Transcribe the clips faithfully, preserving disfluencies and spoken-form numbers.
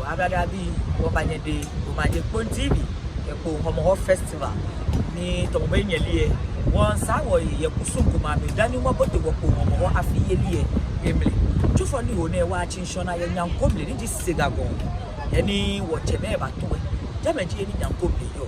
Ablade abii, wɔba nyɛdɛŋ, omanye Kpone T V, kɛ Kpone Hɔmɔwɔ Festival. Ni tamɔ bɔ ni nyɛle lɛ, wɔmiisaa wɔyi yɛ kusum ko mli dani wɔbote wɔ Kpone Hɔmɔwɔ afiyeli lɛ mli. Tsufɔ ni ho nɛɛ, wɔtsi ŋshɔnaa yɛ Nyanko mli ni ji Sega Gɔŋ. He ni wɔtsɛmɛi bato lɛ, jɛmɛ ji he ni Nyanko mli yɔɔ.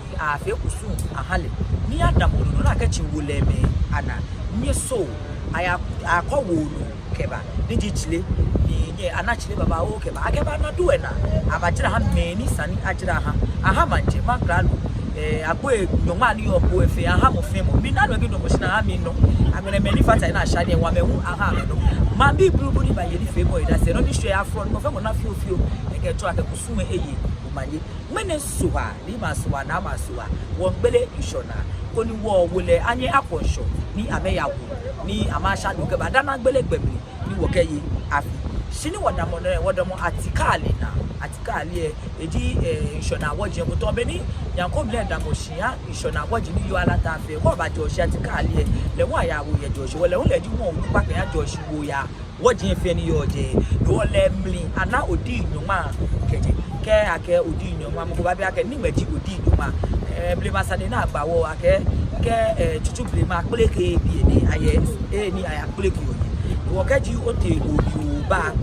Ni afee kusum aha lɛ, ni adamɔ no nɔ ni akɛtsi wolɛimɛi anaa. Nyɛsɛɛ aya, akɔ wolo kɛba, ni ji tsile, ni nyɛ ana tsile babaoo kɛba. Akɛba nɔ du lɛ naa, abajara aha mɛi ni sa ni ajara aha. Aha maŋtsɛ, maŋkralo, eh, agboi nyɔŋma ni yɔɔ Kpone fɛɛ, aha mɔ fɛɛ mɔ. Mina nɔ bi nɔ mɔ shi ni aha mi nɔ. Agbɛnɛ mɛi ni fata he ni asha nii lɛ, wɔmɛi hu aha amɛnɔ. Maŋbii blublu ni baye nifeemɔ lɛ edase, nɔ ni shwɛ afɔ, ni mɔ fɛɛ mɔ na fiofio. Ekɛ tsɔ akɛ kusum lɛ eye omanye. Ŋmɛnɛ Sohaa, ni ma Sohaa, naa ma Sohaa, wɔmiigbele ŋshɔnaa, koni wɔwolɛi anyɛ akɔ ŋshɔ, ni amɛya wo, ni amɛyasha nɔ kɛba dani agbele gbɛ mli, ni wɔkɛye afi. Shi ni wɔdamɔ nɛɛ, wɔdamɔ Atikale naa, Atikale lɛ, eji, eh, ŋshɔnaa wɔji lɛ mli. Tamɔ bɔ ni Nyanko mli lɛ damɔ shi aha ŋshɔnaa wɔji ni yɔɔ Alata fɛɛ, wɔbajɔɔ shi Atikale lɛ, lɛ hu aya wo yɛ jɔɔshi, wɔ lɛ hu lɛ ji wɔŋ onukpa kɛya jɔɔshi wo ya wɔji lɛ fɛɛ ni yɔɔ jɛi. Ni wɔ lɛ mli ana odii nyɔŋma kɛjɛ. Kɛ akɛɛ odii nyɔŋma, mɔ ko baabi akɛ nɛgbɛ ji odii nyɔŋma. Eh, blema sane ni agba wɔ akɛ, kɛ, eh, tsutsu blema kpeleke biɛ ni ayɛ, eh, ni ayakpeleke oyi. Ni wɔ kɛji otee oyi oba,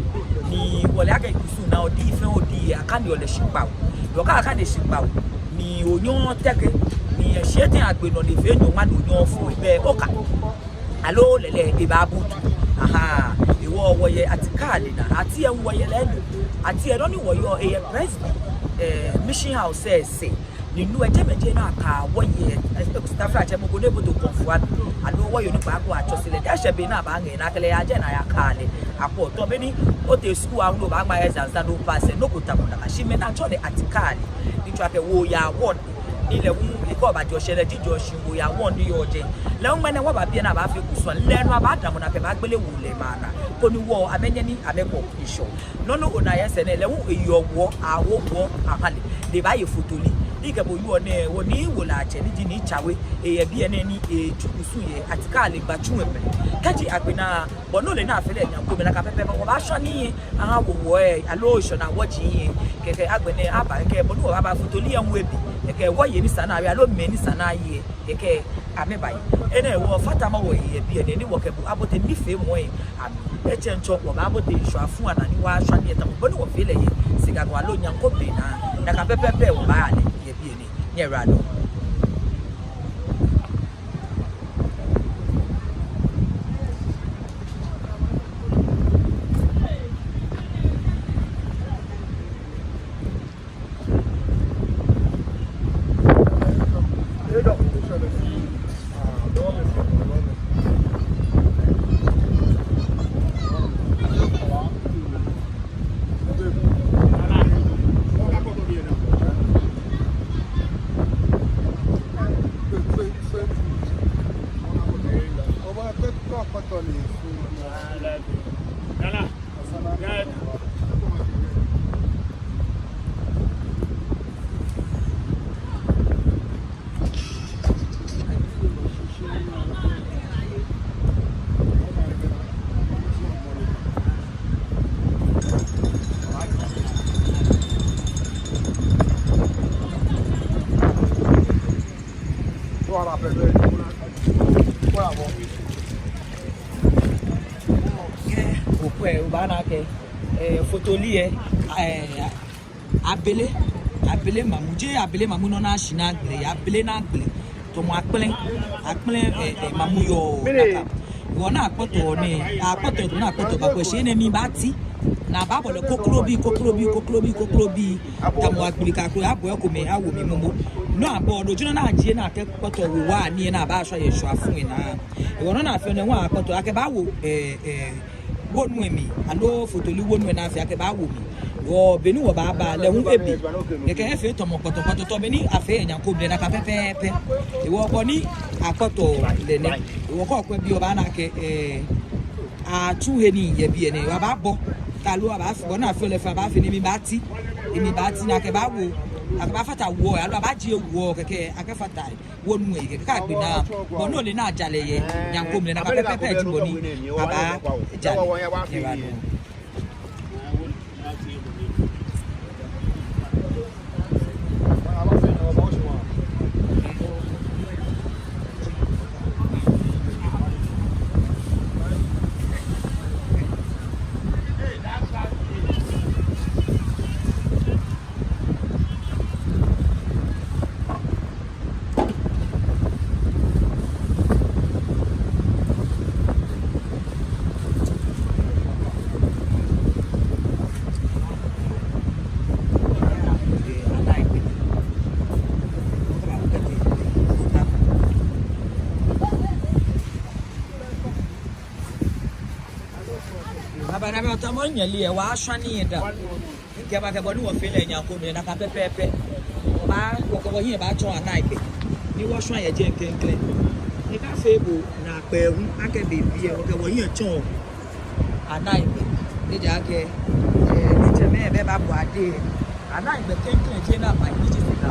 ni wɔle akɛ kusum naa odii fɛɛ odii akaneɔ lɛ shikpao. Ni wɔ kɛ akane shikpao, ni onyɛɛɛ oteke, ni eshi etɛ agbe nɔ ni efee nyɔŋma ni onyɛɛɛ ofo ebɛ oka. Aloo lɛlɛ ebaabutu. Aha, hewɔ wɔyɛ Atikale naa. Ati lɛ wɔyɛ lɛ nɔ. Ati lɛ nɔ ni wɔyɔɔ lɛ eyɛ Presby, eh, Mission House lɛ sɛɛ. Ni no lɛ jɛmɛ ji he ni akaa wɔyɛ, eh, taflatsɛ mɔ ko ni ebote kɔnfua mli. Aloo wɔyɛ onukpa ko atsɔse lɛ. Kɛ eshɛ be ni abaaŋɛ lɛ, akɛ lɛ yaa jɛi ni ayakaa lɛ. Akɔ tamɔ bɔ ni otee skul aahu ni obaaŋma exams ni opass lɛ, nɔ ko tamɔ nakai. Shi mɛi ni atsɛɔ lɛ Atikale, ni tsɔɔ akɛ woyaa wɔŋ. Ni lɛ hu, ekɛ obajɔɔ shi lɛ ji jɔɔshi woyaa wɔŋ ni yɔɔ jɛi. Lɛ hu ŋmɛnɛ wɔba biɛ ni abaafee kusum lɛ nɔ, abaadamɔ ni akɛbaagbele wolɛimɛi anaa, koni wɔ amɛnyɛ ni amɛkɔ ŋshɔ. Nɔ ni ona yɛ sɛɛ nɛɛ, lɛ hu eyeɔ wɔ, awo wɔ aha lɛ. Lɛ ebaaye fotoli. Ni kɛ bo yɔɔ nɛɛ, wɔ ni wolɛiatsɛ ni ji Nii Tsawe, eyɛ biɛ nɛɛ ni etsu kusum yɛ Atikale gbatsu lɛ mli. Kɛji agbe naa, bɔ ni ole ni afee lɛ Nyanko mli, nakai pɛpɛɛpɛ wɔbaashwa nii lɛ aha wɔ wɔ lɛ, aloo ŋshɔnaa wɔji lɛ. Kɛkɛ agbɛnɛ aba, kɛkɛ bɔ ni wɔbaaba fotoli lɛ hu ebi. Kɛkɛ wɔyei ni sa ni aye, aloo mɛi ni sa ni aye lɛ, kɛkɛ amɛbaye. Enɛ wɔfatamɔ wɔhe yɛ biɛ nɛɛ ni wɔkɛ bo abote nifeemɔ lɛ amli. Etsɛŋ tsɔ wɔbaabote ŋshɔ afu anaa ni wɔyashwa nii lɛ tamɔ bɔ ni wɔfee lɛ yɛ Sega Gɔŋ aloo Nyanko mli naa. Nakai pɛpɛɛpɛ wɔbaaya lɛ yɛ biɛ nɛɛ. Nyɛyiwaladɔŋŋ. Okwɛ, obaana akɛ, eh, fotoli lɛ, eh, abele, abele mamu, jeee abele mamu nɔ ni ashi ni agbele, abele ni agbele. Tamɔ akplɛ, akplɛ, eh, eh, mamu yɔɔ nakai. Hewɔ ni akpɔtɔɔ nɛɛ, akpɔtɔɔ, ni akpɔtɔɔ bakwɛ shi enɛ mli baati. Ni abaabɔ lɛ koklobii, koklobii, koklobii, koklobii. Tamɔ agbli kaklo, abɔ ekomɛi awo mli momo. Ni abɔ lɛ, no ji nɔ ni ajie ni akɛkpɔtɔɔ wowa nii lɛ ni abaashwa yɛ ŋshɔ afu lɛ naa. Hewɔ nɔ ni afeɔ nɛɛ, hewɔ akpɔtɔɔ akɛbaawo, eh, eh, wonu lɛ mli, aloo fotoli wonu lɛ ni afee akɛbaawo mli. Hewɔ be ni wɔbaaba lɛ hu ebi. Kɛkɛ efee tamɔ kpɔtɔkpɔtɔ tamɔ bɔ ni afee yɛ Nyanko mli lɛ nakai pɛpɛɛpɛ. Hewɔ bɔ ni akpɔtɔɔ lɛ nɛ. Hewɔ kɛ okwɛ biɛ obaana akɛ, eh, atsu he nii yɛ biɛ nɛɛ. Abaabɔ, kɛ aloo abaafi, bɔ ni afeɔ lɛ fɛɛ abaafee ni emli baati. Emli baati ni akɛbaawo, akɛbaafata wuɔ, aloo abaajie wuɔ kɛkɛ akɛfata wonu lɛ kɛkɛ agbe naa. Bɔ ni ole ni aja lɛ yɛ Nyanko mli lɛ nakai pɛpɛɛpɛ ji bɔ ni abaaja lɛ. Nyɛyiwaladɔŋŋ. Anabi ɔtamɔ nyɛle yɛ wɔshwane yɛ da. Kɛba kɛ bɔ ni wɔfee lɛ nyɛ ko mli nakai pɛpɛɛpɛ. Wɔbaa, wɔkɛ wɔhiɛ baatsɔ Anaigbɛ. Ni wɔshwa yɛ jɛi klɛŋklɛŋ. Ni kɛ afee bo naakpɛɛ hu akɛ be biɛ wɔkɛ wɔhiɛ tsɔ Anaigbɛ. Ejaakɛ, eh, nitsɛmɛi bɛ baabɔ ade. Anaigbɛ klɛŋklɛŋ ji Anaigbɛ ni ji Sega.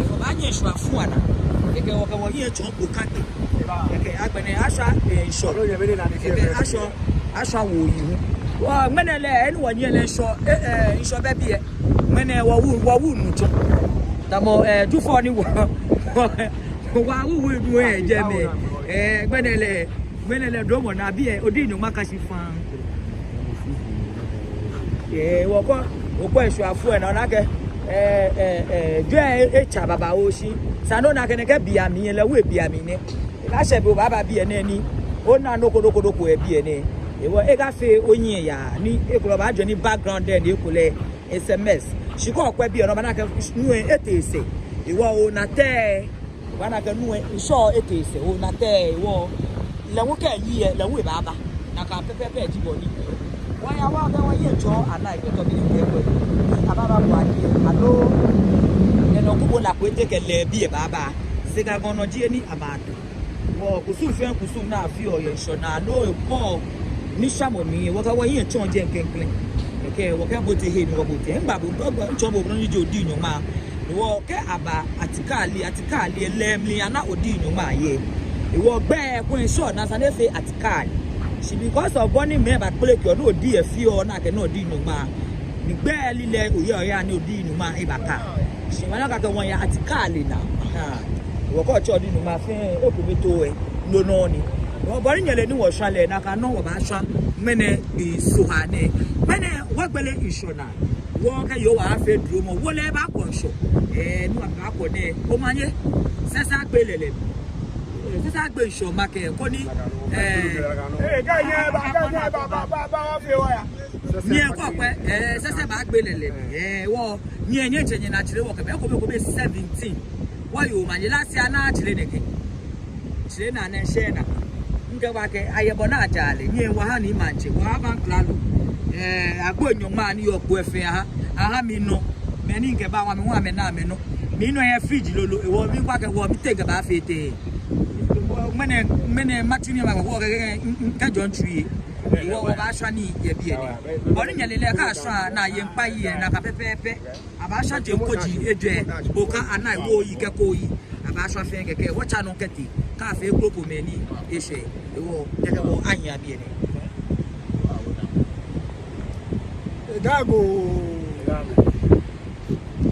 Wɔbaanyɛ ŋshɔ afu ana. Kɛkɛ wɔkɛ wɔhiɛ tsɔ Okatey. Kɛkɛ agbɛnɛ ashwa, eh, ŋshɔ. Kɛkɛ ashwa, ashwa Woyi hu. Wɔ ŋmɛnɛ lɛ, eni wɔnyiɛ lɛ ŋshɔ, eh, eh, ŋshɔ bɛ biɛ. Ŋmɛnɛ wɔwu, wɔwu nu tsɔ. Tamɔ, eh, Jufɔ ni wɔ, wɔ, wɔwu wu nu, eh, jɛmɛ. Eh, ŋmɛnɛ lɛ, ŋmɛnɛ lɛ dromɔ naa biɛ, odi nyɔŋma ka shi faŋŋ. Eh, wɔkɔ, wɔkɔ ŋshɔ afu ɛ nɔ nakai. Eh, eh, eh, jwɛ e, etsa babaoo shi. Sani ona akɛ nɛkɛ beiaŋ mli lɛ, wɔ beiaŋ mli nɛ. Ekashɛ be obaaba biɛ nɛɛ ni ona nɔ ko nɔ ko nɔ ko yɛ biɛ nɛɛ. Ehewɔ ekafee onyiɛ yaa ni ekolɛ obaajwɛŋ ni background lɛ ni ekolɛ S M S. Shi kɛ okwɛ biɛ nɔ obaana akɛ nu lɛ etee sɛɛ. Ehewɔ ona tɛɛ. Obaana akɛ nu lɛ ŋshɔ etee sɛɛ. Ona tɛɛ ehewɔ. Lɛ hu kɛ eyi lɛ, lɛ hu ebaaba. Nakai pɛpɛɛpɛ ji bɔ ni. Wɔya wɔkɛ wɔhiɛ tsɔ Anaigbɛ tɔ bi ni kɛ kwɛ. Abaaba bɔ ade. Aloo. Enɔ kubo la ko ete kɛ lɛ biɛ baaba. Sega gɔŋ nɔ ji he ni abaato. Wɔ kusum fɛɛ kusum ni afeɔ yɛ ŋshɔ naa no ekɔ nishwamɔ mli, wɔkɛ wɔhiɛ tsɔ jɛi klɛŋklɛŋ. Kɛkɛ wɔkɛbote he ni wɔbote. Ŋgba bo, ŋtsɔɔ bo bɔ ni ji odi nyɔŋma. Ehewɔ kɛ aba Atikali, Atikali lɛ mli ana odi nyɔŋma yɛ. Ehewɔ gbɛ ko ŋshɔ naa sani efee Atikali. Shi because of bɔ ni mɛi baakpeleke nɔ ni odi lɛ fioo naa kɛ nɔ odi nyɔŋma. Ni gbɛ lɛ lɛ oya oya ni odi nyɔŋma ebaka. Shi mana akɛ wɔya Atikali naa. Aha. Wɔkɔ tsɔ odi nyɔŋma fɛɛ eko be to ɛ. No nɔ ni. Wɔ bɔ ni nyɛle ni wɔshwa lɛ nakai nɔŋŋ wɔbaashwa. Ŋmɛnɛ ŋshɔ ha nɛ. Ŋmɛnɛ wɔgbele ŋshɔ naa. Wɔkɛ Yehowa afee dromɔ. Wɔ lɛ baakɔ ŋshɔ. Eh, nu abaakɔ nɛ. Omanye. Sɛsɛ agbe lɛlɛ. Eh, sɛsɛ agbe ŋshɔ makɛɛ koni. Eh. Eh, kɛ nyɛba, kɛ nyɛba, ba, ba, ba, wɔfee wɔya. Nyɛ kɔ kwɛ, eh, sɛsɛ baagbe lɛlɛ. Eh, wɔ, nyɛ, nyɛ, nyɛ, nyɛ na tsire wɔ kɛ, be ko, be ko, be seventeen. Wɔyɔɔ omanye lɛ shi ana tsire nɛkɛ. Tsire naa nɛ shɛ naa. Ŋkɛɛ wɔkɛ, ayɛ bɔ ni aja lɛ, nyɛ wɔha ni maŋtsɛ, wɔha maŋklalo. Eh, agbo nyɔŋma ni yɔɔ kpo efee aha, aha mi nɔ. Mɛi ni ŋkɛba wɔ mi hu amɛna amɛnɔ. Mi nɔ yɛ fridge lolo, ehewɔ mi wɔkɛ wɔ mi tee ŋkɛbaafee tɛɛ. Ŋmɛnɛ, ŋmɛnɛ matsu nii ma wɔ kɛ, kɛ, kɛ, kɛ John tsui. Ehewɔ wɔbaashwa nii yɛ biɛ nɛɛ. Bɔ ni nyɛle lɛ kɛ ashwa naa yɛ ŋkpai yɛ nakai pɛpɛɛpɛ. Abaashwa jɛŋ koji ejwɛ. Oka Anai Woyi kɛ Koyi. Abaashwa fɛɛ kɛkɛ. Wɔtsa nɔ kɛtee. Kɛ afee kroko mɛi ni eshɛ. Ehewɔ kɛkɛ wɔ ahia biɛ nɛɛ. Egago.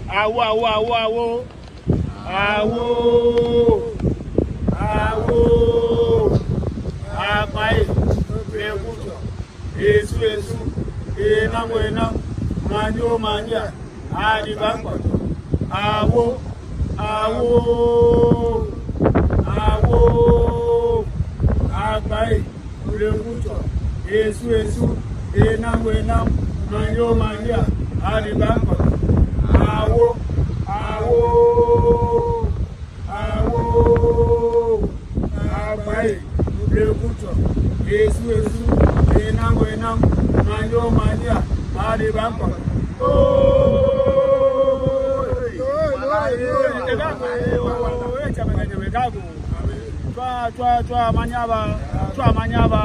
Awo, awo, awo, awo. Awo! Awo! Akpai! Blɛgutsɔ! Esu! Esu! Enamɔ! Enamɔ! Manye! Manye! Adibaŋ kpɔtɔɔ! Awo! Awo! Awo! Akpai! Blɛgutsɔ! Esu! Esu! Enamɔ! Enamɔ! Manye! Manye! Adibaŋ kpɔtɔɔ! Awo! Awo! Awo! Akpai! Blɛgutsɔ! Esu! Esu! Enamɔ! Enamɔ! Manye! Manye! Adibaŋ kpɔtɔɔ! Oi! Oi! Oi! Oi! Oi! Oi! Oi! Tswa, tswa, tswa, omanye aba, tswa, omanye aba,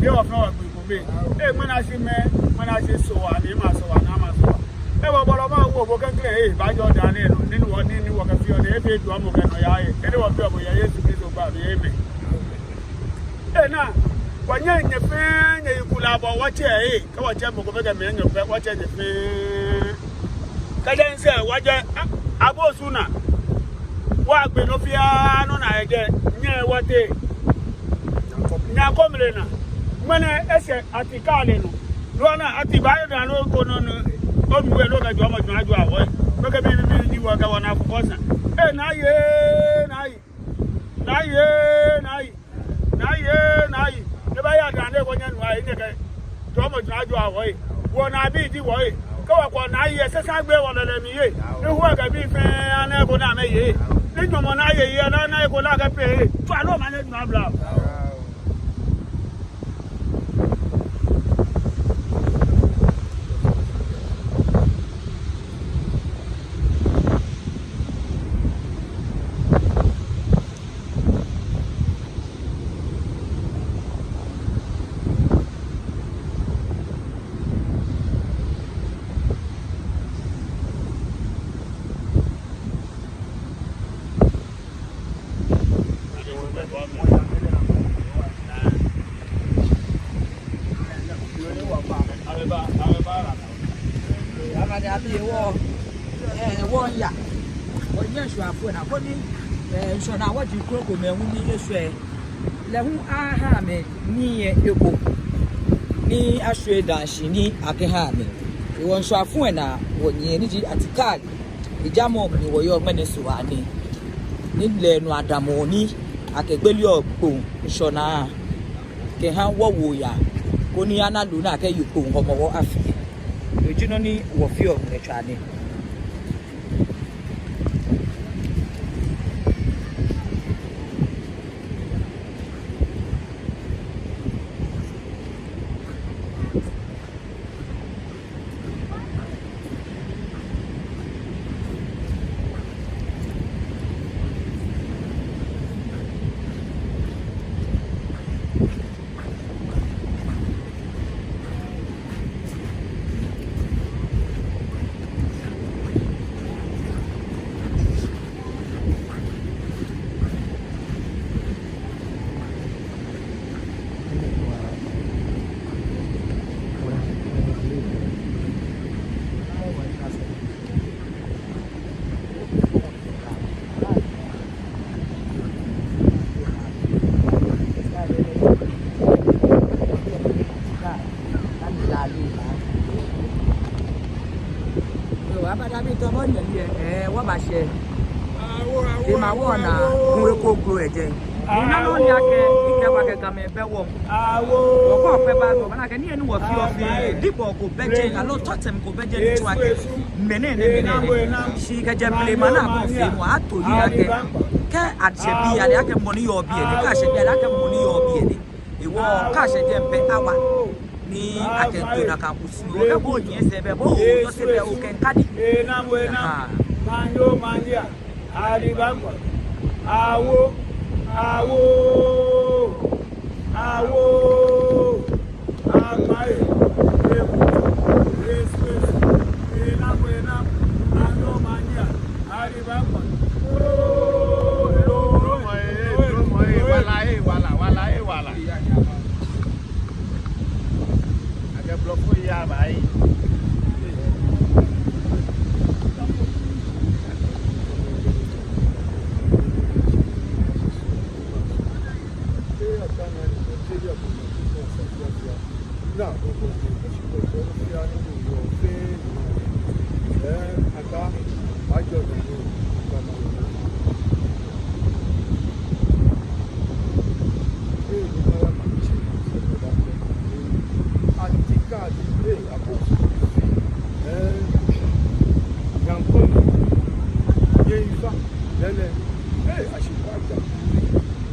yɛ wɔ fɛɛ wɔgbi kome. Ee, ŋmɛnɛ shi mɛɛ, ŋmɛnɛ shi Sɔɔ, ani masɔɔ, ani masɔɔ. Ee, wɔbɔlɔ ma wo bo klɛŋklɛŋ, ee, baajɔ daa nɛɛ nɔ, ni wɔ, ni, ni wɔkɛfeɔ nɛɛ, efee jɔɔmɔ kɛ nɔyaa, ee, eni wɔbiɔ bo yɛ Yesu Kristo gbɛi mli, amen. Ee, naa, wɔnyɛ nyɛ fɛɛ, nyɛyi kulɛ abɔ wɔtsɛ, ee, kɛ wɔtsɛ mɔ ko fɛɛ kɛ mɛi enyɔ pɛ, wɔtsɛ nyɛ fɛɛ. Kɛjɛ ŋsɛɛ wɔjɛ, a, abo su naa. Wɔgbe nɔ fɛɛ nɔ naa yɛ jɛi, nyɛ wɔtee. Nyɛ kɔmle naa. Ŋmɛnɛ eshɛ Atikali nɔ. Lɔ naa Ati baaya daa nɔ ko nɔ nɔ. Onu we lɔ kɛ jɔɔmɔ jɔɔ ajɔ awɔ. Mɛkɛ bi bi bi ji wɔ kɛ wɔna focus naa. Ee, naa yɛ, naa yɛ. Naa yɛ, naa yɛ. Naa yɛ, naa yɛ. Ni baaya daa nɔ ko nyɛ nu ayi nɛkɛ. Jɔɔmɔ jɔɔ ajɔ awɔ. Wɔna bi ji wɔ. Wɔkɔ naa yɛ sɛsɛ gbɛ wɔ lɛlɛ mli yɛ. Ni hu akɛ bii fɛɛ ana eko naa amɛye. Ni nyɔmɔ naa yɛ yɛ naa, ana eko naa akɛ pɛ yɛ. Tswa lɛ omanye nɔ abla. Amane abi wɔ, eh, wɔya. Wɔnyɛ ŋshɔnaa fɛɛ naa koni, eh, ŋshɔnaa wɔji krokomɛi hu ni eshwɛ lɛ hu aha amɛ nii yɛ eko ni ashwie daa shi ni akɛha amɛ. Wɔ ŋshɔnaa fɛɛ naa wɔnyiɛ ni ji Atikali. Ejamɔ mli wɔyɔɔ ŋmɛnɛ sɔɔ nɛɛ. Ni lɛ nɔ adamɔ ni akɛgbeleɔ Kpone ŋshɔnaa kɛha wɔwuoyaa, koni ana loo ni akɛye Kpone Hɔmɔwɔ afi. No ji nɔ ni wɔfeɔ ŋmɛnɛ tswaa nɛɛ. Yoo, abada bi tɔbɔ nyɛ yɛ, eh, wɔbashɛ. Ema wɔna, kure koklo ejɛ. Ni na nɔ ni akɛ, ikɛ wa kɛ Gamɛi bɛ wɔ. Wɔkɔ kpɛ ba nɔ, bana kɛ ni enu wɔ fi ofi. Dibɔ ko bɛ jɛ, aloo tɔtɛm ko bɛ jɛ ni tswa kɛ. Mɛnɛ nɛ, mɛnɛ nɛ. Shi kɛjɛ blema naa bɔ fɛɛ mɔ ato yi akɛ. Kɛ ashɛ biɛ lɛ akɛ mɔ ni yɔɔ biɛ nɛ. Kɛ ashɛ biɛ lɛ akɛ mɔ ni yɔɔ biɛ nɛ. Ewɔ kɛ ashɛ jɛmɛ pɛ awa. Ni akɛ to na ka kusi. Okɛ bo nyiɛ sɛɛ bɛ bo. Yɔ sɛɛ bɛ okɛ kadi. Aha. Awo, awo, awo, agbaye, ebu, esu, esu, enam, enam, anyɔ, manyia, aribagba. Wala, eh, wala, wala, eh, wala. Akɛ blɔfo ya ba yi.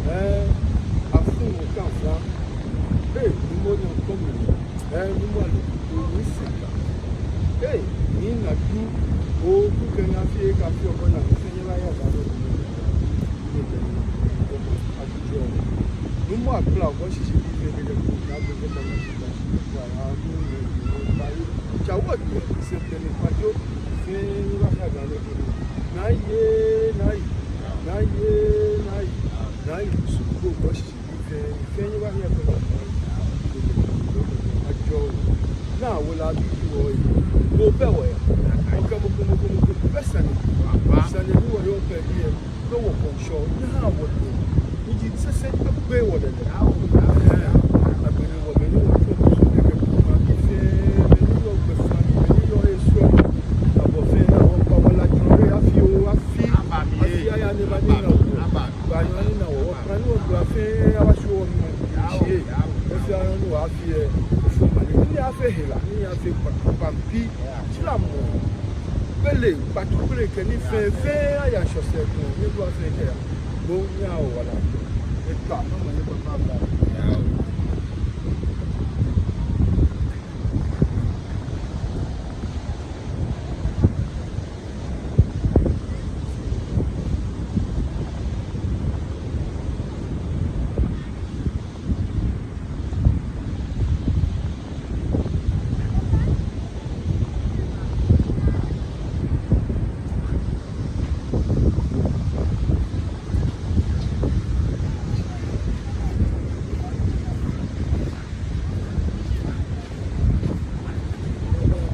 Ee, Nyɔŋmɔ Nyɔŋmɔ kome. Ee, Nyɔŋmɔ ale, oyi sika. Ee, ni na du, o, ku kɛ na fie, ka fie, ɔkɔ na, fie, nyɛ ba ya, ba, Nyɔŋmɔ akpla, ɔkɔ shishi, bi, fie, kɛ, ku, na, bi, kɛ, na, shi, ba, shi, ba, ya, ku, ne, ku, ba, yi. Tsa, wɔ, tu, se, kɛ, ni, kpa, jo, fie, nyɛ ba ya, ba, Nyɔŋmɔ. Na, ye, na, yi. Na, ye, na, yi. Na, yi, su, ku, ɔkɔ shishi. Fɛɛ, fɛɛ ni ba hiɛ fɛɛ ba. Ajɔ. Naa wɔ la bi wɔ yi. Mɔ bɛ wɔ ya. Mɔ kɛ mɔ ko mɔ ko mɔ ko bɛ sane. Sane ni wɔ yɔɔ pɛ yɛ. Bɛ wɔ kɔnsɔ. Naa wɔ lɛ. Ni ji sɛsɛ bɛ wɔ lɛ lɛ. Agbɛnɛ wɔ bɛ ni wɔ kɔ kɔnsɔ kɛkɛ ko ma bi fɛɛ. Bɛ ni yɔɔ gbɛ fɛɛ. Bɛ ni yɔɔ esɔ. Abɔ fɛɛ naa wɔ kpa wɔ la jɔ. Afi o afi. Afi aya ni ba ni na wɔ. Ba nyɔ ni na wɔ, kpa ni wɔ gbla fɛɛ, aba shi wɔ mli, shi yɛ. Efee ayɔ ni wɔ afi yɛ, efee mali, ni afee hela, ni afee kpa, kpampi. Shi la Kule kɛ nii fɛɛ fɛɛ aya shɔ sɛɛ ko, nyɛbuaa fɛɛ kɛya. Bo nyɛhaa wɔ wala. Eta, mama nyɛ papa ba.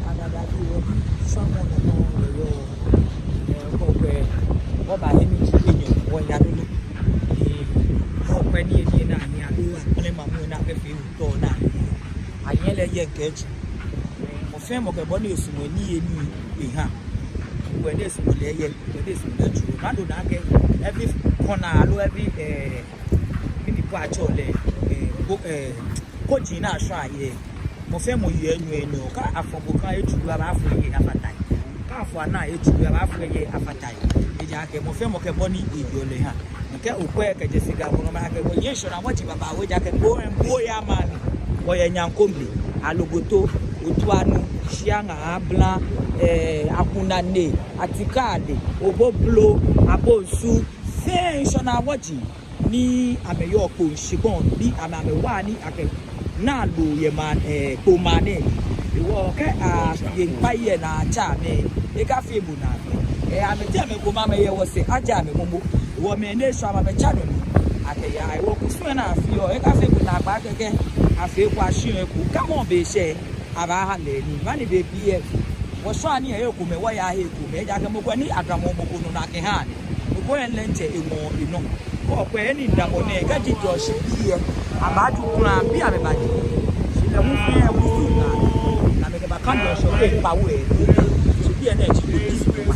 Adadadi wɔ, shwamɔ nɔ nɔ yɔɔ, eh, kɔkɔɛ, wɔba he ni ji enyɔ, wɔya lolo. Eh, kɔkɔɛ ni eni na ya lolo, akpɛlɛ mamu na kɛfee wutɔ na. Anyɛ lɛ yɛ ŋkɛji. Mɔ fɛɛ mɔ kɛ bɔ ni esumɔɔ ni eni eha. Wɛ ni esumɔɔ lɛ yɛ, wɛ ni esumɔɔ lɛ juu. Mado na akɛ every corner aloo every, eh, mini po atsɛɔ lɛ, eh, ko, eh, koji ni ashwaa yɛ. Mɔ fɛɛ mɔ yeɔ enyɔ enyɔ. Kɛ afɔ boka ejuu, abaafɔ yɛ afata he. Kɛ afɔ anaa ejuu, abaafɔ yɛ afata he. Ejaakɛ mɔ fɛɛ mɔ kɛ bɔ ni eyɔɔ lɛ ha. Kɛ okwɛ kɛjɛ Sɛga bɔ nɔ ma akɛ wɔyɛ Shona Wɔji babaoo ejaakɛ bo, bo ya ma ni. Wɔyɛ Nyankomle, Alogoto, Otuanu, Shiaŋa, Abla, eh, Akunane, Atikale, Oboblo, Abonsu, fɛɛ Shona Wɔji. Ni amɛyɔɔ Kpone shikpɔŋ, ni amɛ amɛwa ni akɛ naa loo yɛ maŋ, eh, Kpone maŋ nɛɛ. Hewɔ kɛ aye ŋkpai yɛ naa tsa amɛ, ekafee bo naa. Eh, amɛteŋ amɛkome amɛyɛ wɔsɛɛ, ajɛ amɛ momo. Hewɔ mɛi ni eshwɛ amɛ amɛtsa nɔ ni. Akɛ ya, hewɔ kusum ni afeɔ, ekafee bo naakpa kɛkɛ, afee ko ashiɔ eko. Kɛ mɔ be shɛ, abaaha lɛ nii, mɛni be biɛ. Wɔshwaa nii ekomɛi, wɔyaa he ekomɛi, ejaakɛ mɔ ko ni adamɔ mɔ ko nɔ ni akɛha ni. Mɔ ko yɛ lɛ ŋtsɛ eŋɔɔ enɔ. Kɔkɔɛ ni damɔ nɛɛ, kɛji jɔɔ shi biɛ, abaaju kula, biɛ amɛbaaju. Shi lɛ mu fɛɛ kusum naa, ni amɛkɛba kã jɔɔ shi kɛ kpawo yɛ. Shi biɛ nɛɛ ji ko ji ko ba.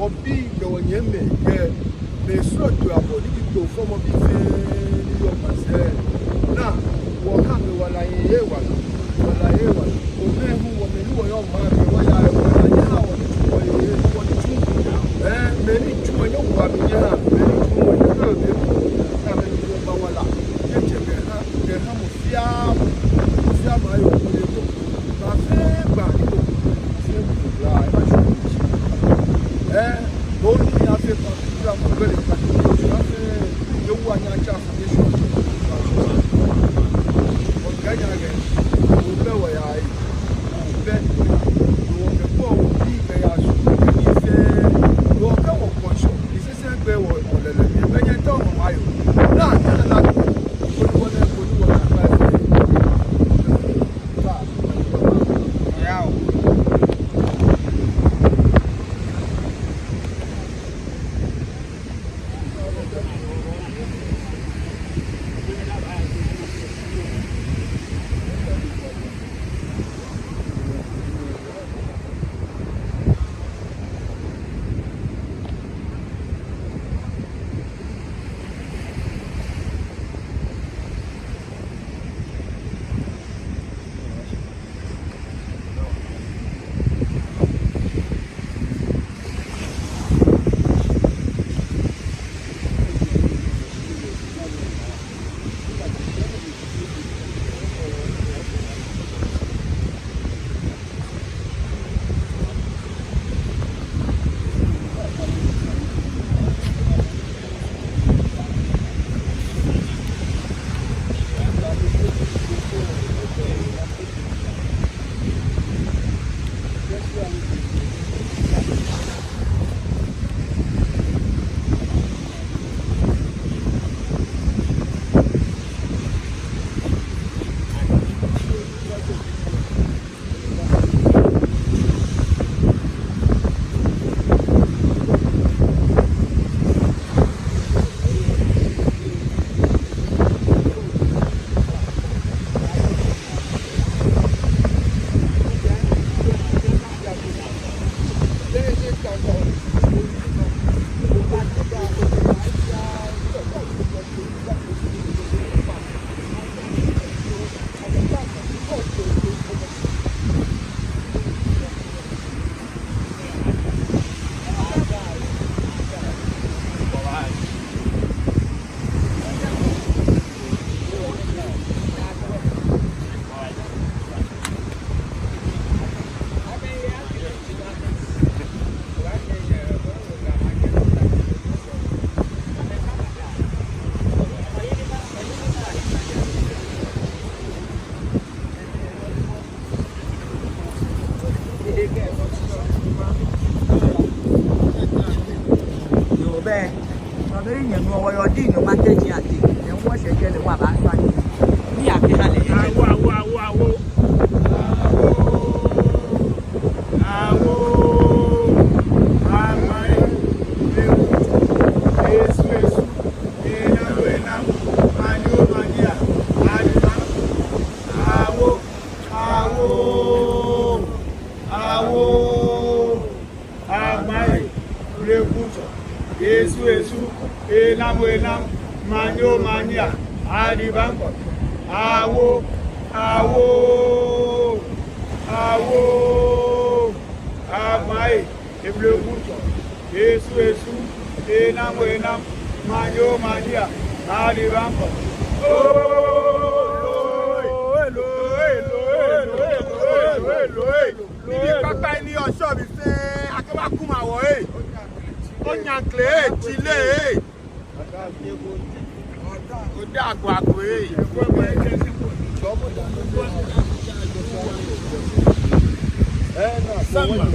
Wɔbii kɛ wɔnyɛmimɛi kɛ mɛi srɔtoi abɔ ni ji Kpone fɔmɔbii fɛɛ ni yɔɔ maŋsɛɛ naa, wɔha amɛ wala yɛ wala, wala yɛ wala. Omɛi hu wɔmɛi ni wɔyɔɔ maŋ mli wɔyaa wala yɛ ha wɔ ni tsu wɔ yɛ wɔ ni tsu. Ɛɛ, mɛi ni tsu wɔ nyɛ wa mi nyɛha, mɛi ni tsu wɔ nyɛha amɛ. Naa mɛi ni wɔba wala. Nyɛtsɛ kɛha, kɛha mɔ fɛɛ mɔ, mɔ fɛɛ mɔ ayɔɔ ko yɛ ko. Ba fɛɛ ba ni ko, fɛɛ ko la, eba shi. Ɛɛ, bo ni afee pa, kura mɔ gbele pa, kura fɛɛ, yɛ wa Yoo, bɛ. Nɔ bɛ ni nyɛnu wɔ yɔ di nyɔŋma kɛji ate. Nyɛ wɔ shɛ kɛ lɛ wɔ ba sa ni. Ni a bi ha lɛ. Awo, awo, awo, awo. Awo. Awo. Amai. Ewu. Esu, esu. Ena, ena. Manyo, manya. Alima. Awo. Awo. Awo. Amai, blekutsɔ, esu esu, enam enam, manyo manya, adibaŋkɔ, awo, awo, awo, amai, blekutsɔ, esu esu, enam enam, manyo manya, adibaŋkɔ. Elo, elo, elo. Nibii kpakpai ni yɔɔ shɔ mli fɛɛ, akɛba kuma wɔ ee. Onyankle ee, tsile ee. Oda agwagwa ee. Samba.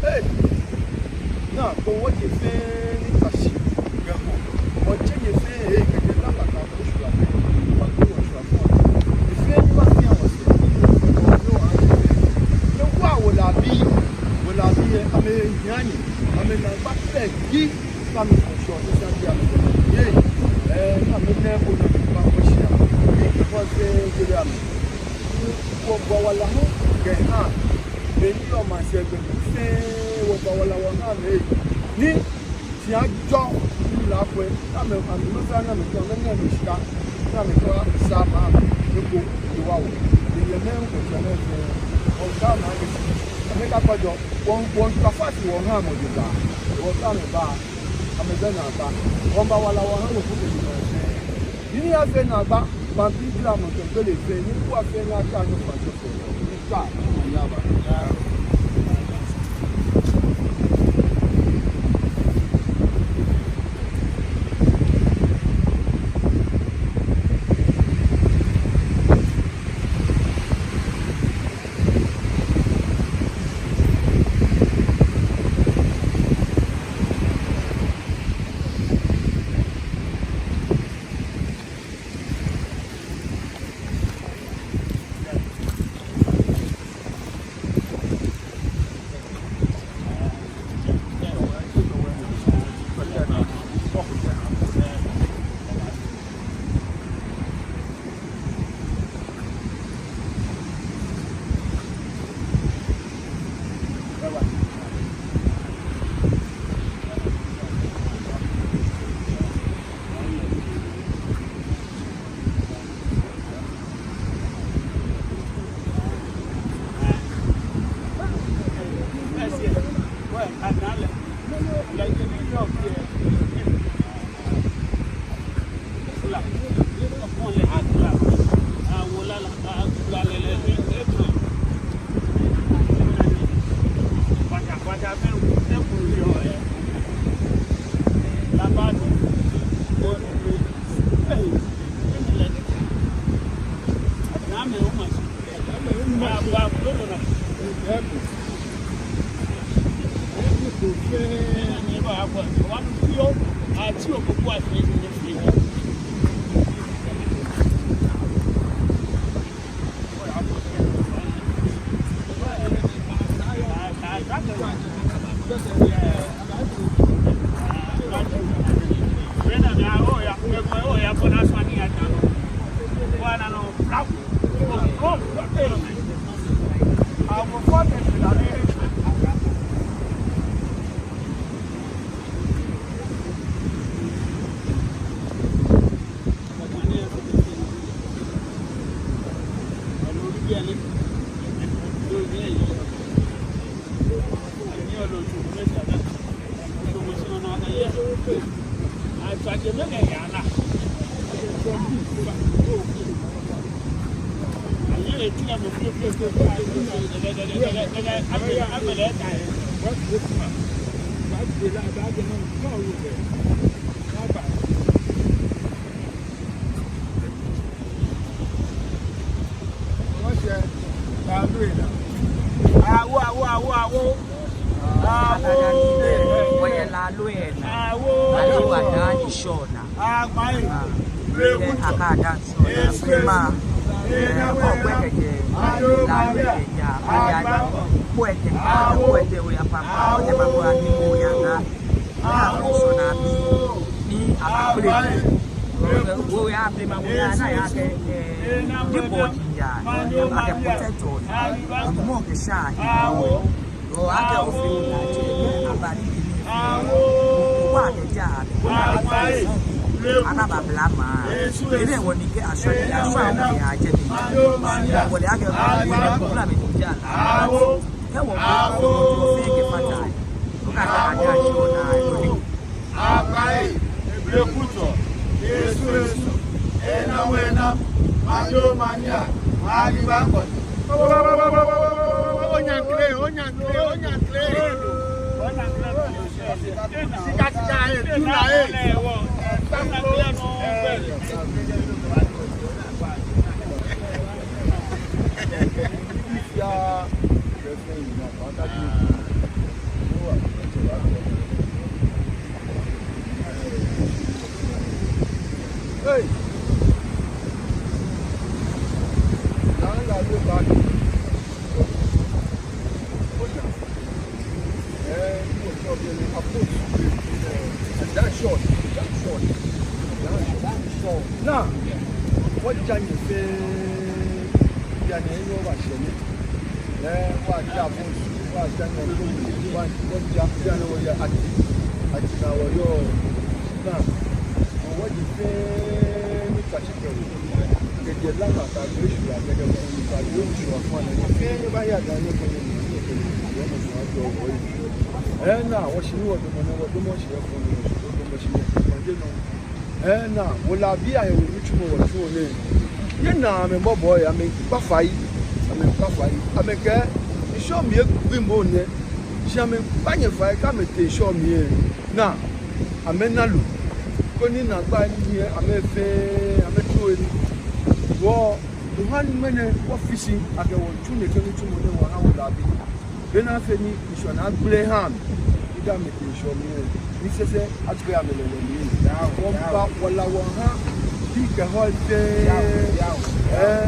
Ee. Naa, kpoo wɔje fɛɛ ni kpa shi. Wɔje nyɛ fɛɛ, ee, kɛjɛ Lamba kɛyashi Osu, wɔkɛ Osu afɔ. Nyɛ fɛɛ ni ba fɛɛ wɔsɛɛ. Nyɛwa wɔlabii, wɔlabii, ee, amɛhiɛ nyɛ, amɛnaagba pɛ ji, kɛ amɛkɔ shɔ, ni sa ji amɛ. Ee, ee, amɛnɛ ko na kpa ko shi amɛ. Ee, kɛ fɔ fɛɛ jɛ amɛ. Wɔgba wala hu kɛha. Be ni yɔɔ maŋsɛɛ gbɛ fɛɛ wɔgba wala wɔha amɛ. Ni shi ajɔ ni la kwɛ. Amɛ, amɛ nɔ fɛɛ ni amɛkɛ, amɛnɛ amɛ shika. Ni amɛkɛ sa ma amɛ. Eko, ewa wɔ. Ni yɛ mɛ ŋkɔ tsɛ mɛ fɛɛ. Wɔkɛ amɛ akɛ shi. Amɛkakpa jɔ. Wɔŋ, wɔŋ kpa fasi wɔha amɛ jogbaŋŋ. Wɔkɛ amɛ ba. Amɛbɛ naagba. Wɔgba wala wɔha wɔ fo kɛ jogbaŋŋ fɛɛ. Ni afee naagba, maŋbii kɛ amɛkɛ gbele fɛɛ, ni kuu afee ni aka ni kpa jɔ fɛɛ. Ni kpa, ni yaba. Loo yɛ naa. Aloo wa daa ni shɔ naa. Akɛ aka daa shɔ naa. Blema. Ee, kɔ kwɛ kɛjɛ. La kwɛ kɛjɛ. Kwɛ kɛjɛ. Kwɛ kɛjɛ. Kwɛ kɛjɛ. Kwɛ kɛjɛ. Ni mɔ ya naa. Ni a fee shɔ naa bi. Ni a ba kple. Wo ya blema wo ya na ya kɛ. Ee, ni bɔ ji ya. Akɛ protect o. Mɔ kɛ sha. Wo akɛ ofee o la je. A ba ni. Wa kɛ ja. Ana ba blema. Ele wɔ ni kɛ ashwa ni ashwa ni a je ni. Wɔ le akɛ wɔ le kula mi ni ja. Kɛ wɔ ko fee kɛ fata. Wɔ ka ta ka ja shi wɔ na. Abaye, ebule kutɔ, Yesu, Yesu, ena wena, manyo manya, mali bakɔ. Onyankle, onyankle, onyankle. Sika, sika, eh, tula, eh. Hey! Naa la lɛ ba. Oya. Eh, ni wɔ shɔ bi ni a post. Eh, that short, that short, that short. Naa, wɔja nyɛ fɛɛ, bianɛ ni wɔbashɛ nɛɛ. Eh, wɔja post, wɔja nyɛ post, wɔ, wɔja, bianɛ wɔya ati, ati naa wɔyɔɔ. Naa, wɔji fɛɛ ni kpashi kɛ wɔ. Kɛjɛ Lama kɛyashi Gbiɛ, kɛjɛ Gbiɛ kɛyashi Afan, ni fɛɛ ni baya Ga ni kɛ ni ni kɛ ni yɛ mɔ sɔ ajɔ wɔ yi. Eh, naa, wɔshi ni wɔdamɔ nɛɛ, wɔdamɔ shi yɛ fɔ ni wɔdamɔ shi yɛ fɔ ni nɔ. Eh, naa, wɔ La bii ayɛ wɔ nitsumɔ wɔtsuɔ nɛɛ. Yɛ naa amɛbɔbɔ yɛ, amɛkpa fai, amɛkpa fai, amɛkɛ ŋshɔ mli egbi mɔ nɛɛ. Shi amɛkpa nyɛ fai kɛ amɛtee ŋshɔ mli yɛ. Naa, amɛna lo. Koni naagba ni yɛ amɛ fɛɛ, amɛtsu he nii. Wɔ, Yohane ŋmɛnɛ, wɔfi shi, akɛ wɔtsu nɛkɛ nitsumɔ nɛɛ wɔha wɔ La bii. Bɔ ni afee ni ŋshɔ naa agbele aha amɛ. Ni kɛ amɛtee ŋshɔ mli yɛ. Ni sɛsɛ agbele amɛ lɛlɛ mli. Wɔmiiba wala wɔha. Bii kɛ hɔ fɛɛ. Eh,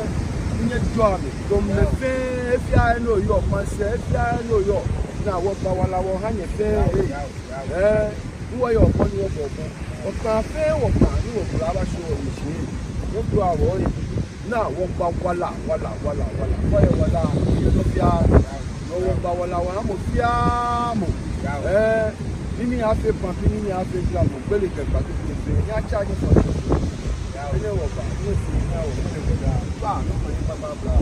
nyɛjɔɔ amɛ. Dɔmɔ fɛɛ, he fɛɛ he ni oyɔɔ, maŋsɛɛ he fɛɛ he ni oyɔɔ. Naa wɔmiiba wala wɔha nyɛ fɛɛ. Eh, ni wɔyɔɔ kɔ ni wɔbɔɔ kɔ. Wɔkpaa fɛɛ wɔkpaa ni wɔkpaa aba shi wɔyi shi. Wɔkpaa wɔyi. Naa wɔmiiba wala, wala, wala, wala. Wɔyɛ wala, yɛ nɔ fɛɛ. Naa wɔmiiba wala wɔha mɔ fɛɛ mɔ. Eh, mɛni afee pampi, mɛni afee jula mɔ. Gbele kɛ kpatu kɛ fɛɛ. Nyɛtsa nyɛfɔ. Enɛ wɔba, nyɛfɔ, nyɛfɔ, nyɛfɔ. Ba, nɔ ko ni ba, ba, ba.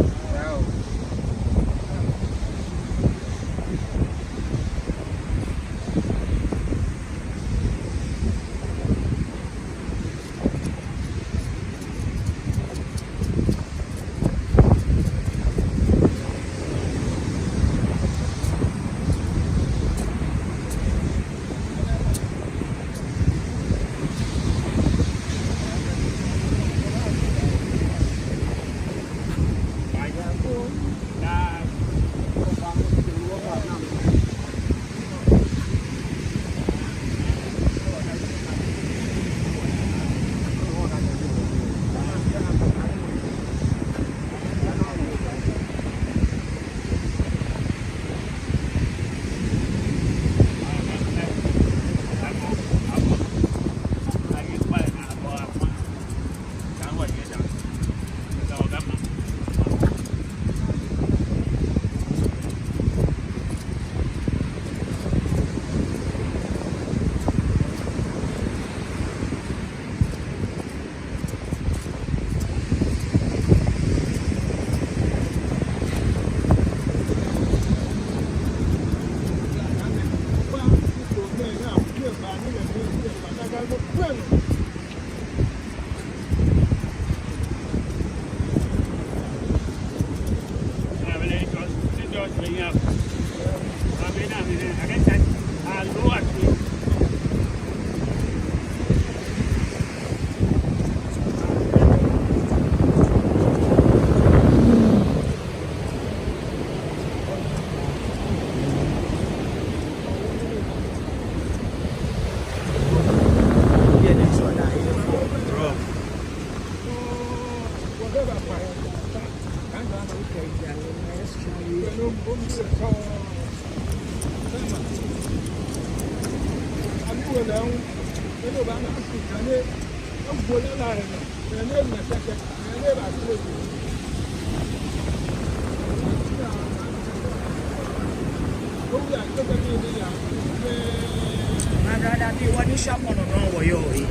Mada daa bi wɔ ni shop nɔ nɔ wɔyɔɔ ee.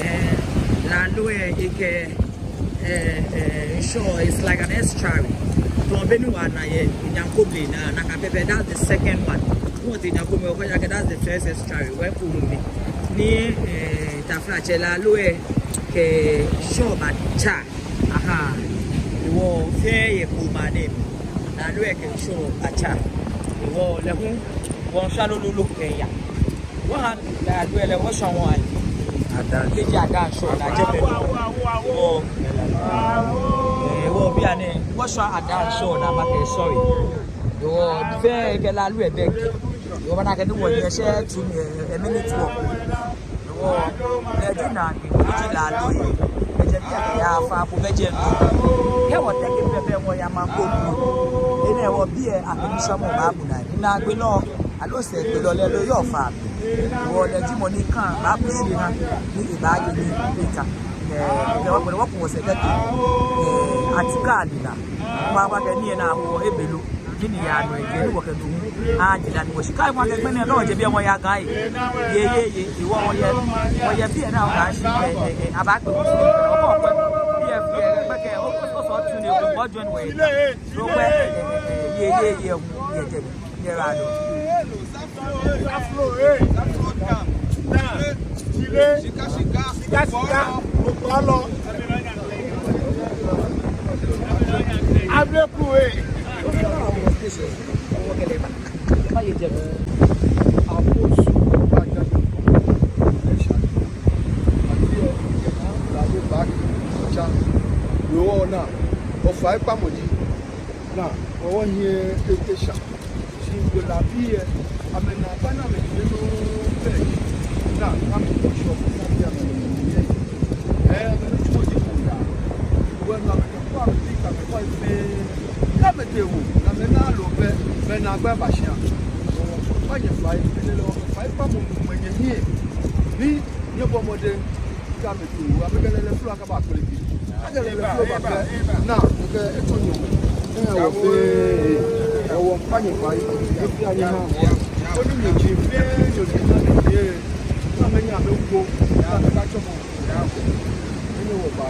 Ee, lalo ee, ekɛ, ee, ee, ŋshɔ, it's like an estuary. Tɔɔ be ni wɔna yɛ Nyankoble naa, nakai pɛpɛ, that's the second one. Wɔte Nyankoble, wɔkɛɛ akɛ that's the first estuary. Wɔkɛ wɔ mli. Ni, ee, taflatsɛ lalo ee, kɛ ŋshɔ batsa. Aha. Wɔ fɛɛ yɛ koma nɛɛ mli. Lalo ee kɛ ŋshɔ batsa. Wɔ lɛ hu, wɔshwa lolo kɛya. Wɔha lalo ee lɛ wɔshwa wɔha. Ada. Kɛji Ada ŋshɔ naa jɛmɛ. Wɔ, ee, wɔ bianɛ, wɔshwa Ada ŋshɔ naa makɛɛ sorry. Wɔ fɛɛ kɛ lalo ee bɛ. Wɔ bana kɛ ni wɔnyɛ shɛ tu, ee, ee, minute wɔ. Wɔ, lɛ ji nɔ ni, ni ji lalo ee. Kɛjɛ biɛ kɛya Afapo bɛ jɛmɛ. Kɛ wɔteke pɛpɛ wɔya Maŋkoo. Enɛ wɔ biɛ akɛ ni shɔmɔ baabu naa. Ni naagbee lɛ, aloo sɛɛgbee lɛ, lɛ lɛ yɔɔ faa. Wɔ lɛ ji mɔ ni kã baabu shi naa. Ni ebaaye nii eka. Ee, kɛ wɔkpɛ lɛ wɔku wɔsɛɛ kɛtee, ee, Atikali naa. Kpakpa kɛ nii ena wɔ ebɛ lo. Mɛni yaa nɔ ekɛɛ ni wɔkɛ duŋ. Aa, jila ni wɔshi. Kɛ wɔkɛ gbɛ nɛɛ nɔ jɛ biɛ wɔya Ga ee. Ye, ye, ye, ee, wɔ, wɔyɛ, wɔyɛ biɛ naa wɔkɛshi, ee, ee, ee, abaakpe. Wɔkɔ, wɔkɔ, biɛ, biɛ, kpɛkɛ, o, o, o, sɔ tu ni, o, o, join wɔyɛ. So, ee, ee, ee, ye, ye, ye, ye, ye, ye, ye, ra do. Afro, eh. Afro, eh. Shika, shika. Shika, shika. Okpalo. Ableku, eh. Yoo, naa, ofaikpamɔ ji. Naa, ohiɛ ete sha. Shi gbɔlɛ bii lɛ, amɛnaa ba ni amɛjie nɔ fɛɛ. Naa, amɛkɔ shop, naa, bi amɛ nɔ yɛ. Ee, amɛnitsumɔ ji ko ya. Wɔ naa, amɛkɛkɔ amɛbii, amɛkɔ fɛɛ. Ni amɛtee wɔ, ni amɛna loo fɛɛ, amɛnaa gbɛ ba shia. Ofainɛ fai, ele lɛ, ofaikpamɔ mumɔ nyɛhiɛ. Ni nyɛbɔ mɔdɛŋ, kɛ amɛtee wɔ, amɛkɛ lɛlɛ flo akaba kpeleke. Akɛ lɛlɛ flo bakɛ. Naa, okɛ etsɔ nyɔmɔ. Ee, wɔ fɛɛ, ee, wɔ ofainɛ fai, efee anyɛ ha. Koni nyɛji fɛɛ, nyɛji fɛɛ, ee, ni amɛnyɛ amɛwo, ni amɛkatsɔmɔ. Enɛ wɔba.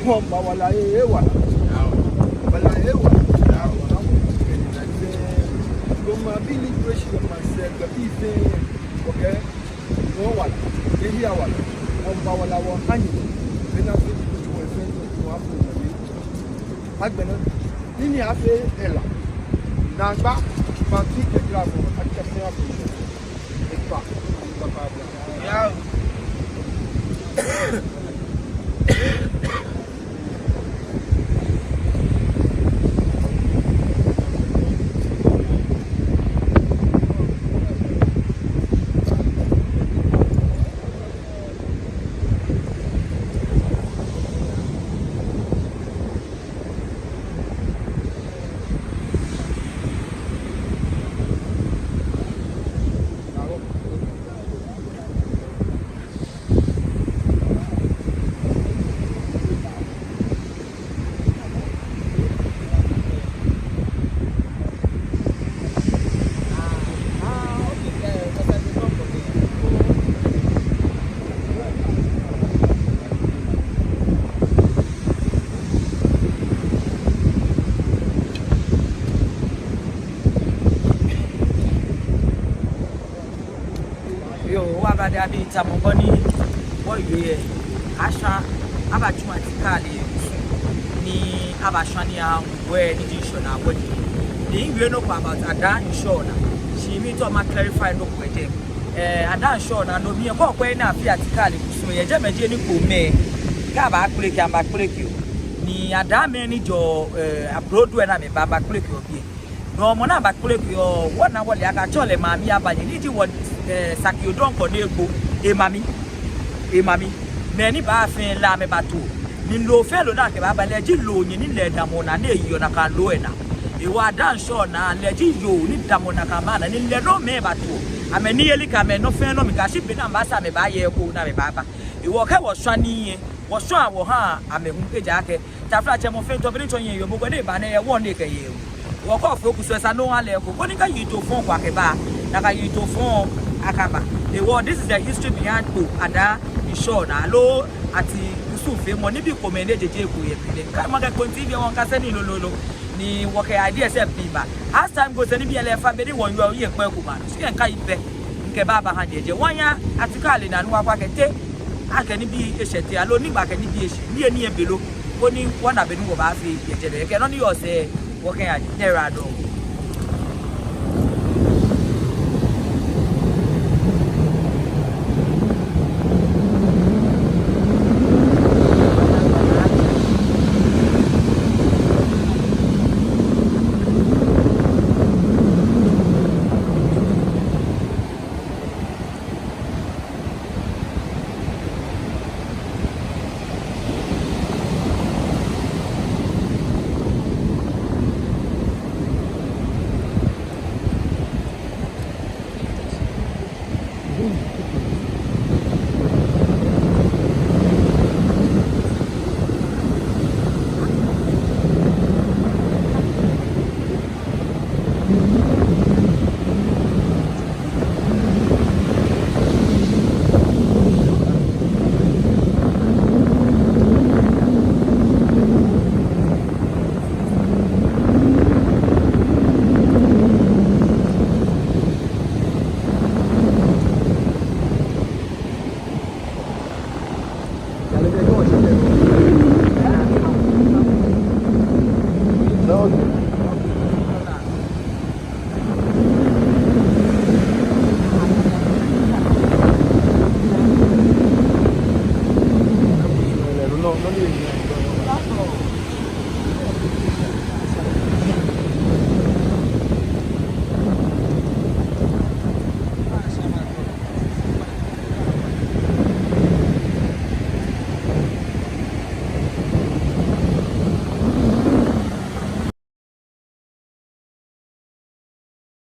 Wɔmiiba wala, ee, wala. Wala, ee, wala. Loma bi ni fresh, loma sɛɛ, gbɛbii fɛɛ. Okay. Wɔ wala, ehiɛ wala, wɔmiiba wala wɔha nyɛ, bɔ ni afee ni kutu wɔ fɛɛ ni wɔha fɛɛ wɔha nyɛ. Agbɛnɛ, nii ni afee hela, naagba, maŋ fɛɛ kɛ jara fɛɛ, akɛ fɛɛ afee. Ekpa, ekpa, ekpa, ekpa. Yao. Yoo, wɔbaa daa bi tamɔ bɔ ni wɔwie lɛ. Ashwa, abatsu Atikali kusum ni abashwa ni awo ni ji ŋshɔnaa wɔ ni. Ni miwie nɔ ko about Ada ŋshɔnaa. Shi miitao ma clarify nɔ ko yɛ jɛmɛ. Ee, Ada ŋshɔnaa nɔ mli lɛ, kɛ okwɛ ni afee Atikali kusum yɛ jɛmɛ ji ni kome. Kɛ abaakpeleke, abaakpeleke oo. Ni Adamɛi ni jɛɔ, ee, ablodo lɛ naa amɛba, abaakpeleke oo biɛ. Nɔ mɔ ni abakpeleke oo, wɔna wɔle akɛ atsɛɔ lɛ Maami Abanyɛ, ni ji wɔ, ee, Saki Odonkor ni egbo, emami, emami. Mɛi ni baa fɛɛ lɛ amɛbato. Ni loo fɛɛ loo ni akɛbaaba lɛ ji loonyɛ ni lɛ edamɔ naa ni eyeɔ nakai loo lɛ naa. Ehewɔ Ada ŋshɔnaa lɛ ji yoo ni damɔ nakai mɛi anaa ni lɛ nɔŋŋ amɛbato. Amɛniyeli kɛ amɛnɔ fɛɛ nɔ mli kɛyashi be ni amɛbaasaa amɛbaye eko ni amɛbaaba. Hewɔ kɛ wɔshwa nii lɛ, wɔshwaa wɔhaa amɛ hu, ejaakɛ taflatsɛ mɔ fɛɛ tɔ be ni tsɔ nyɛ yɔɔ mɔ ko ni eba nɛɛ, wɔnii kɛ yɛ eko. Wɔkɔ fo kusum esa no ale eko. Koni kɛ yiŋtoo fɔŋ ko akɛba, nakai yiŋtoo fɔŋ akaba. Hewɔ this is the history behind Kpo Ada Ŋshɔnaa aloo Ati kusumfeemɔ nibii komɛi ni jeje eko yɛ biɛ nɛɛ. Kɛ makɛɛ Kpone T V wɔŋkase nii lolo lolo. Ni wɔkɛ ideas pii ba. As time goes, nibii lɛ efa be ni wɔyɔɔ yɛ kpɛ ko ba. Shi kɛ ŋkai pɛ, ŋkɛbaaba ha jeje. Wɔnya article lɛ naa ni wɔkɔ akɛ te akɛ nibii eshɛ te aloo nɛgbɛ akɛ nibii eshɛ. Ni eni ebelo. Koni wɔna be ni wɔbaafee yɛ jɛmɛ. Kɛ nɔ ni yɔɔ sɛɛ wɔkɛya nɛɛ radɔ.